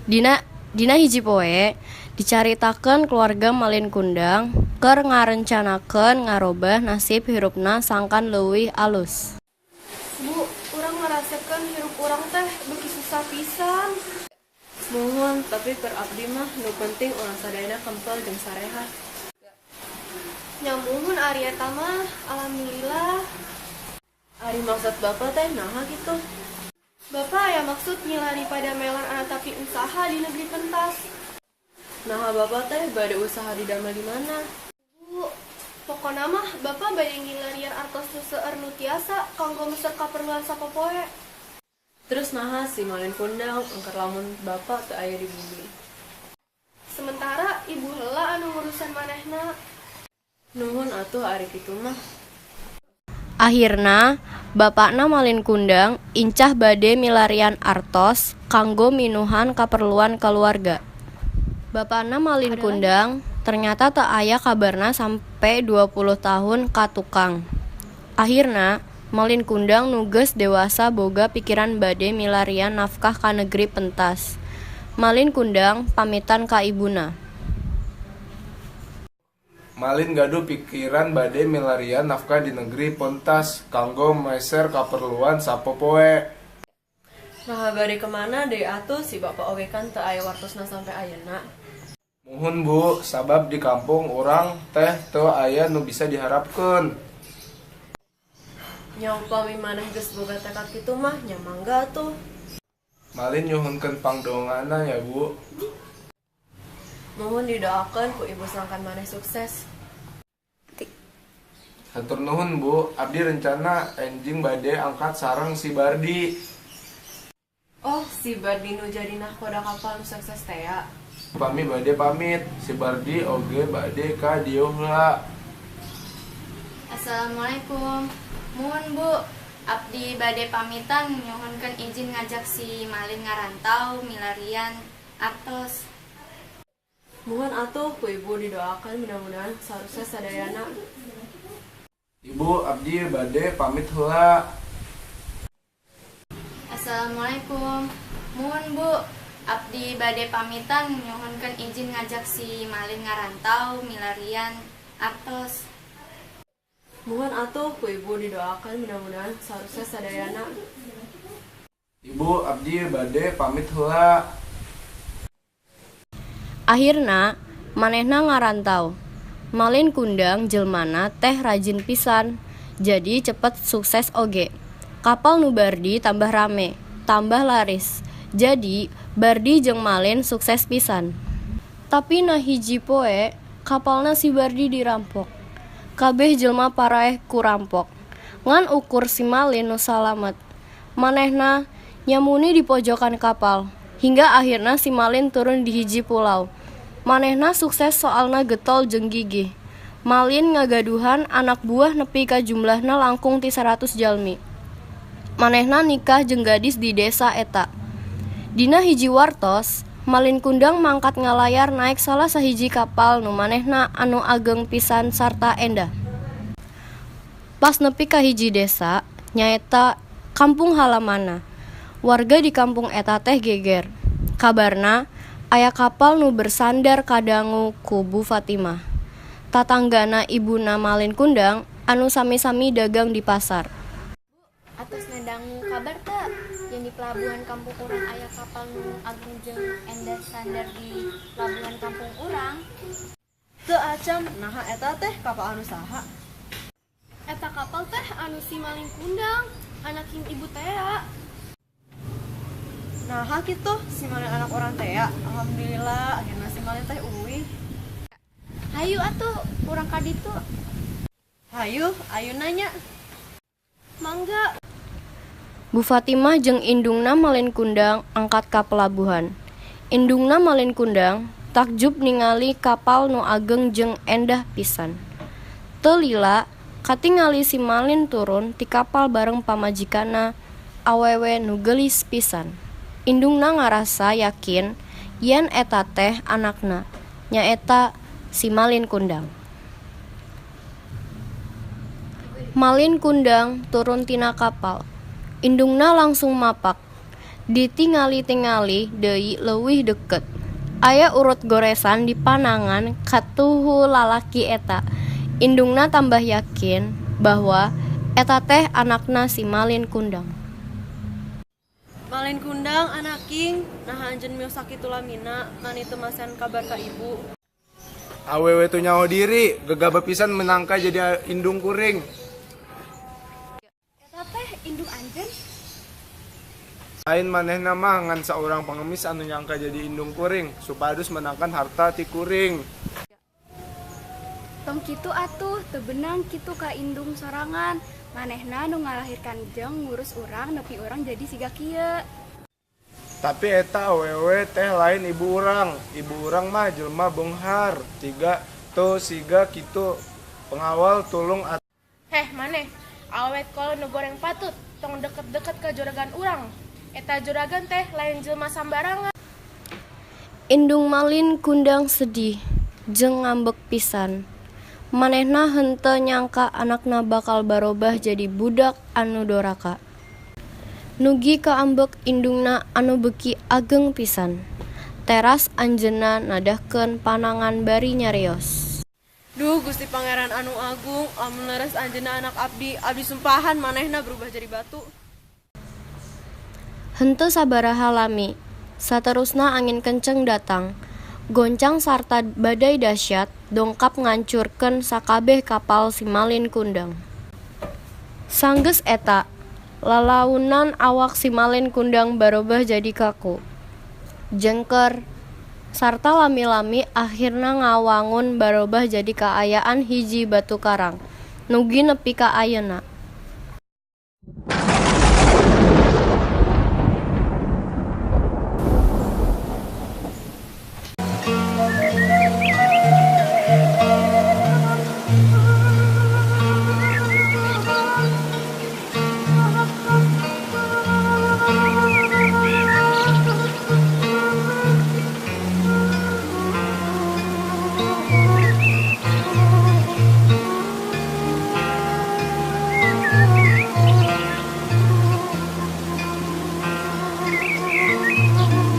Dina hiji poe dicaritakeun keluarga Malin Kundang keur ngarencanakeun ngarobah nasib hirupna sangkan leuwih alus. Bu, urang ngarasakeun hirup urang teh beuki susah pisan. Muhun, tapi keur abdi mah nu penting urang sadayana kempel jeung sarehat. Nya muhun ari eta mah, alhamdulillah. Ari maksud Bapak teh naha kitu? Bapak aya maksud ngilari padamelan anatapi usaha di negeri pentas. Naha Bapak teh bade usaha didamel di mana? Bu, pokona mah Bapak bade ngilarian artos nu seueur nu tiasa kanggo meser kaperluan sapopoe. Terus naha si Malin Kundang engker lamun Bapak teu aya di bumi? Sementara ibu heula anu ngurusan manehna. Nuhun atuh ari kitu mah. Akhirna, bapakna Malin Kundang incah bade milarian artos kanggo minuhan kaperluan kaluarga. Bapakna Malin Kundang ternyata teu aya kabarna sampe 20 tahun ka tukang. Akhirna, Malin Kundang nu geus dewasa boga pikiran bade milarian nafkah ka negeri pentas. Malin Kundang pamitan ka ibuna. Malin gaduh pikiran bade milarian nafkah di negeri pentas kanggo meser kaperluan sapopoe. Naha bade kemana deui atuh, si Bapak oge kan teu aya wartosna sampe ayeuna? Muhun, Bu, sabab di kampung urang teh teu aya nu bisa diharapkeun. Nya upami maneh geus boga tekad kitu mah, nya mangga atuh. Malin nyuhunkeun pangdongana nya, Bu. Muhun, didoakeun ku ibu sangkan maneh sukses. Hatur nuhun, Bu, abdi rencana enjing bade angkat sareng si Bardi. Oh, si Bardi nu jadi nahkoda kapal nu sukses tea? Upami bade pamit, si Bardi oge bade ka dieu heula. Assalamualaikum. Muhun, Bu, abdi bade pamitan nyuhunkeun izin ngajak si Malin ngarantau milarian artos. Muhun atuh, ku ibu didoakan mudah-mudahan sukses sadayana. Ibu, abdi bade pamit heula. Assalamualaikum. Muhun, Bu, abdi bade pamitan nyuhunkeun izin ngajak si Malin ngarantau milarian artos. Muhun atuh, ku ibu didoakan mudah-mudahan sukses sadayana. Ibu, abdi bade pamit heula. Akhirna, manehna ngarantau. Malin Kundang jelmana teh rajin pisan, jadi cepet sukses oge. Kapal nu Bardi tambah rame, tambah laris. Jadi, Bardi jeung Malin sukses pisan. Tapi na hiji poe, kapalna si Bardi dirampok. Kabeh jelma paraeh ku rampok. Ngan ukur si Malin nu salamet. Manehna nyamuni di pojokan kapal, hingga akhirna si Malin turun di hiji pulau. Manehna sukses soalna getol jeung gigih. Malin ngagaduhan anak buah nepi ka jumlahna langkung ti 100 jalmi. Manehna nikah jeung gadis di desa eta. Dina hiji wartos, Malin Kundang mangkat ngalayar naek salah sahiji kapal nu manehna anu ageng pisan sarta endah. Pas nepi ka hiji desa, nyaeta kampung halamanna. Warga di kampung eta teh geger. Kabarna, aya kapal nu bersandar kadangu ku Bu Fatimah, tatanggana ibuna Malin Kundang anu sami-sami dagang di pasar. Atos ngadangu kabar teu yen di pelabuhan kampung urang aya kapal nu ageng jeung endah sandar di pelabuhan kampung urang? Teu acan, naha eta teh kapal anu saha? Eta kapal teh anu si Malin Kundang, anak ibu tea. Naha kitu si Malin anak urang tea? Alhamdulillah akhirnya si Malin teh uih. Hayu atuh urang ka ditu. Hayu, ayo nanya. Mangga. Bu Fatimah jeung indungna Malin Kundang angkat ka pelabuhan. Indungna Malin Kundang takjub ningali kapal nu ageng jeung endah pisan. Teu lila katingali si Malin turun ti kapal bareng pamajikanna, awewe nu geulis pisan. Indungna ngarasa yakin yen eta teh anakna, nyaeta si Malin Kundang. Malin Kundang turun tina kapal. Indungna langsung mapak. Ditingali-tingali deui leuwih deukeut, aya urut goresan di panangan katuhu lalaki eta. Indungna tambah yakin bahwa eta teh anakna si Malin Kundang. Malin Kundang anak king, naha anjeun mios sakitu lamina mani teu masihan kabar ka ibu. Awewe teu nyaho diri, gegabah pisan meunangka jadi indung kuring. Eta teh indung anjeun? Lain, manehna mah ngan saurang pengemis anu nyangka jadi indung kuring supados meunangkan harta ti kuring. Tong kitu atuh, teu beunang kitu ka indung sorangan. Manehna nu ngalahirkan jeung ngurus urang nepi urang jadi siga kieu. Tapi eta awewe teh lain ibu urang. Ibu urang mah jelema beunghar, tiga teu siga kitu. Pengawal, tulung atuh. Heh maneh, awewe kolot nu goreng patut, tong deket-deket ka juragan urang. Eta juragan teh lain jelema sambarangan. Indung Malin Kundang sedih jeung ngambek pisan. Manehna henteu nyangka anakna bakal barobah jadi budak anu doraka. Nugi ka ambek indungna anu beuki ageng pisan. Teras anjeunna nadahkeun panangan bari nyarios. Duh Gusti Pangeran anu agung, lamun leres anjeunna anak abdi, abdi sumpahan manehna berubah jadi batu. Henteu sabaraha lami, saterusna angin kenceng datang, goncang sarta badai dahsyat dongkap ngancurkeun sakabeh kapal si Malin Kundang. Sanggeus eta, lalaunan awak si Malin Kundang barobah jadi kaku, jengker, sarta lami-lami akhirna ngawangun barobah jadi kaayaan hiji batu karang, nugi nepi ka ayeuna.